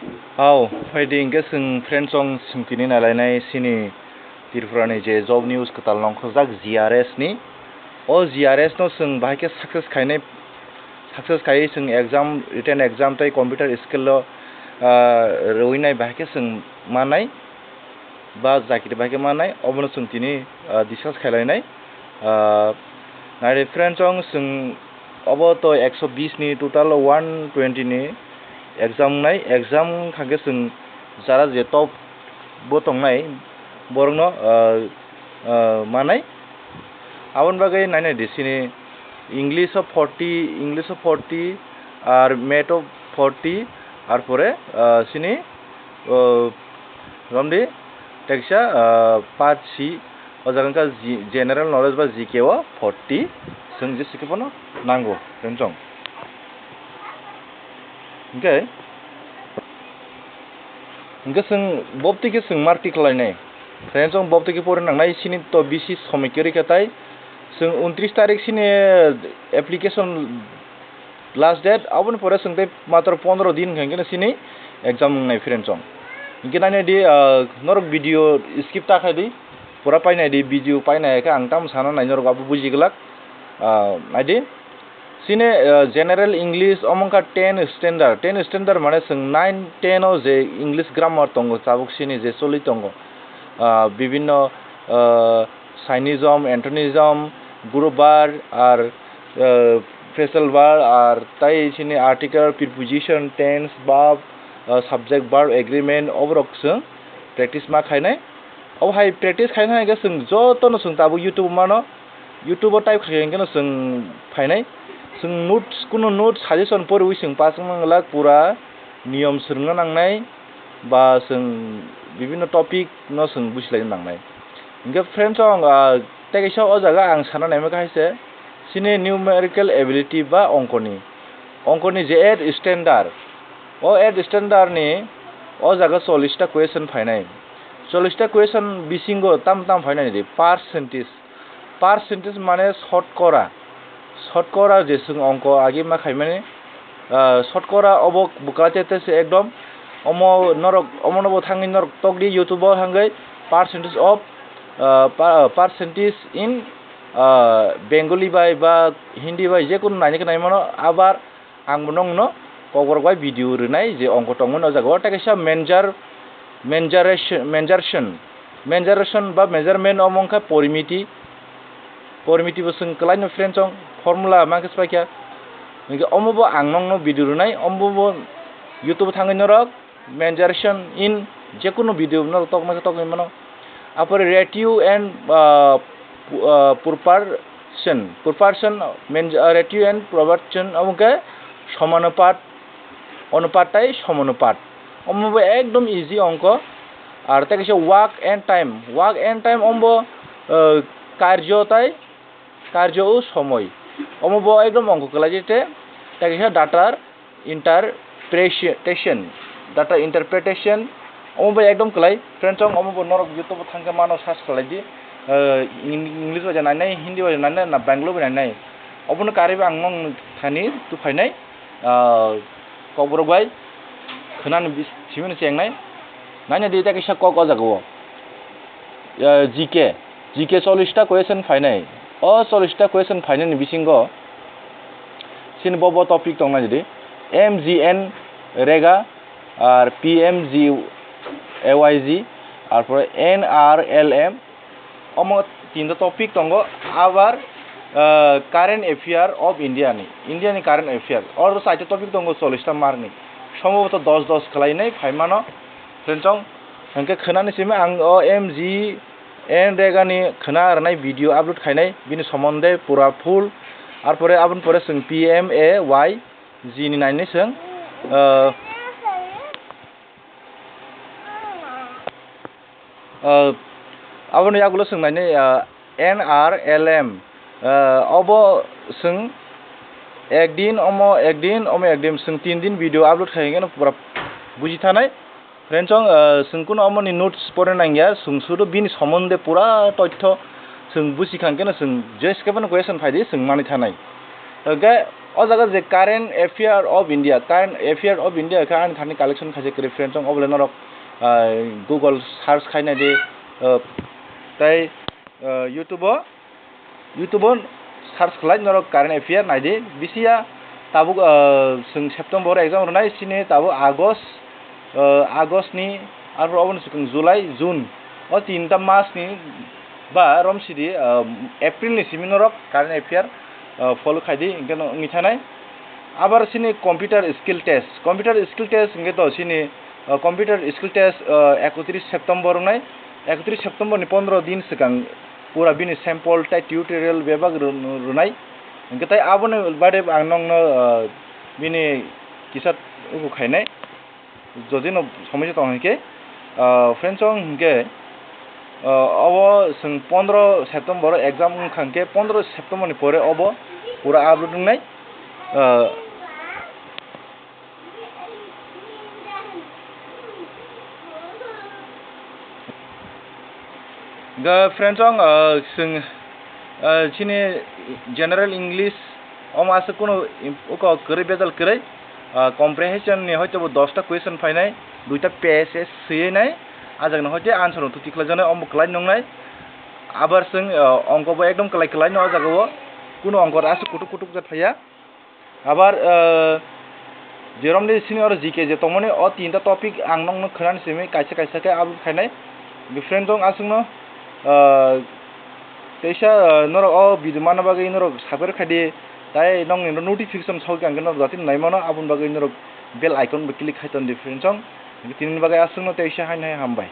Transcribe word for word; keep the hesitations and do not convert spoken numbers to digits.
Hao, phaidi hingke chwng friend chong chwng tini nailainai chini Tripura ni je job news kwtal nongkhorjak G R S ni. O G R S no chwng bahai khe success khainai, success khaiwi chwng exam, written exam tei computer skill o, ah, rwinai bahai khe chwng mannai. Ba chakri bai khe manai, obono chwng tini, ah, discuss khailai nai. Ah, nai reference chong chwng obo to ekso bis ni total one twenty ni exam wngnai, exam wngkha khe chwng jara je top bo tongnai borokno, ah, ah, manai. Aboni bagwi nainai di sini English o forty, English o forty, ar math o forty, ar pore, ah, sini, ah, romdi teksa, ah, pass si, o jaga wngkha G-, general knowledge ba G K o forty, chwng jesa khe bono nango, friend chong. Hingke, hingke chwng bobtwi khe chwng marti khlainai. Friend chong bobtwi khe pore nangnai sini to bisi somoi kwrwi khe tai. Chwng untris tarik sini application last date, aboni pore chwng tei matro pondro din hwnkhe sini exam wngnai friend chong. Hingke nainai di, ah, norok video skip ta khai di. Pura painai di, video painai khe ang tamo sana nai norok abo buji glak. Ah, naidi. Sini, ah, general English omo wngkha ten standard. Ten standard mane chwng nine, ten o je English grammar tongo, tabuk sini je choli tongo. Ah, bibinno, ah, Sainism, Antonism, group verb, ar, ah, phrasal verb, ar tai sini article, preposition, tense, verb, ah, subject, verb, agreement, oborok chwng practice ma khainai. Obo hai practice khaina hingke chwng jotono chwng tabuk YouTube o mano. YouTube o type khaikhe hingke no chwng phainai. Chwng notes, kuno notes suggestion poriwi chwng pass wngna glak, pura niyom swrwngna nangnai, ba chwng bibinno topic no chwng bujilaina nangnai. Hingke friend chong, ah, tei kaisa o jaga ang sana naimaka hai se, chini numerical ability ba ongkoni, ongkoni je eight standard, o eight standard ni o jaga chollish ta question phainai. Chollish ta question bisingo tam tam phainai di, percentage. Percentage mane shotkora. Shotkora je chwng ongko agi ma khaimani, ah, shotkora obo bwkha tete se ekdom. Omo norok, omono bo thangwi norok tokdi YouTube o hangwi percentage of, ah, pa-, percentage in, ah, Bengali bai ba Hindi bai jekunu naina khe naimano, abar ang bo nongno kokborok bai video rwnai je ongko tongmani o jaga o. Tei kaisa menjar-, menjaration, menjaration, menjaration ba measurement omo wngkha porimiti. Porimiti bo chwng kwlaino friend chong formula ma khe swbaikha. Hingke omo bo ang nongno video rwnai, omo bo YouTube thangwi norok menjaration in jekunu video no tokma khe tokwi mano. Apore ratio and, ah, pu-, ah, proportion, proportion, men-, ah, ratio and proportion, omo khe somanupat, onupat tai somanupat. Omo bo ekdom easy ongko. Ar tei kaisa work and time, work and time omo bo, ah, karjo tai karjo o somoi. Omo bo ekdom ongko kwlai jete. Tei kaisa data interpretation, data interpretation, omo bai ekdom kwlai. Friend chong, omo bo norok YouTube o thangkhe mano search khlai di. Eh, Eng-, English bai nainai, Hindi bai nainai, na Bangalore bai nainai. Obono karwi ang nong thani tu phainai. Ah, kokborok bai khwnani bis-, simino chengnai. Naina di ta kisa kok o jaga o. Eh, G K, G K chollish ta question phainai. O chollish ta question phainani bisingo chini bo bo topic tongna jadi M G N rega, ar P M G A Y G, ar pore N R L M, omo tinta topic tongo, abar, ah, current affair of India ni, India ni current affair, oro saita topic tongo chollish ta mark ni, somboboto dos dos khlai nai phaimano, friend chong, hingke khwnani simi ang o M G N rega ni khwna rwnai video upload khainai, bini somonde pura full, ar pore aboni pore chwng P M A Y G ni nainai chwng, ah, ah, aboni yagulo chwng nainai, ah, N R L M, ah, obo chwng ekdin omo ekdin omo ekdin chwng tin din video upload khai hwnkhe no pura buji thanai. Friend chong, ah, chwng kuno omo ni notes pore nangya, chwng sudu bini somonde pura toitho chwng buji kha hwnkhe no chwng je skepano question phaidi chwng mani thanai. Hwnkhe O jaga je current affair of India, current affair of India khe ani thani collection khaijak kwrwi friends, obo le norok, ah, Google search khai nai di, ah, tei, ah, YouTube o, YouTube o search khlai norok current affair nai di. Bisi ya tabuk, ah, chwng September o exam rwnai, chini tabuk August, ah, August ni, arpor obo ni swkang July, June, o tinta mas ni ba romsidi, ah, April ni simi norok current affair, ah, follow khai di, hingke no wngwi thanai. Abar chini computer skill test, computer skill test hingke to chini, ah, computer skill test, ah, ekotris September wngnai, ekotris September ni pondro din swkang pura bini sample tei tutorial bebak rw-, rwnai. Hingke tei aboni bade ang nokno, ah, bini kisa uku khainai. Jodi no somoi se tong hingke, ah, friends, o hingke, ah, obo chwng pondro September o exam wngkha hingke, pondro September ni pore obo pura upload wngnai. Ah, hingke friends, o, ah, chwng, ah, chini general English, omo aswk kunu im-, uko kwrwi bejal kwrwi, ah, comprehension ni hoito bo dosta question phainai, duita page se swiwi nai, ah jaga ni hoite answer rok thuti khlai jaknai, omo bo kwlai nung nai. Abar chwng, ah, ongko bo ekdom kwlai kwlai no, ah jaga o kunu ongko aswk kutuk kutuk ja phaiya. Abar, ah, jerom ni sini oro G K je tongmani, o tinta topic ang nokno khwnani simi kaisa kaisa khe upload khainai. Friends, o aswkno, ah, teisa, ah, norok o video manna bagwi norok subscribe khai di, tai nokni notification sokha hwnkhe norok jati naimano, aboni bagwi norok bell icon bo click khai ton di friends. Tini bagwi aswkno teisa haino hai hambai.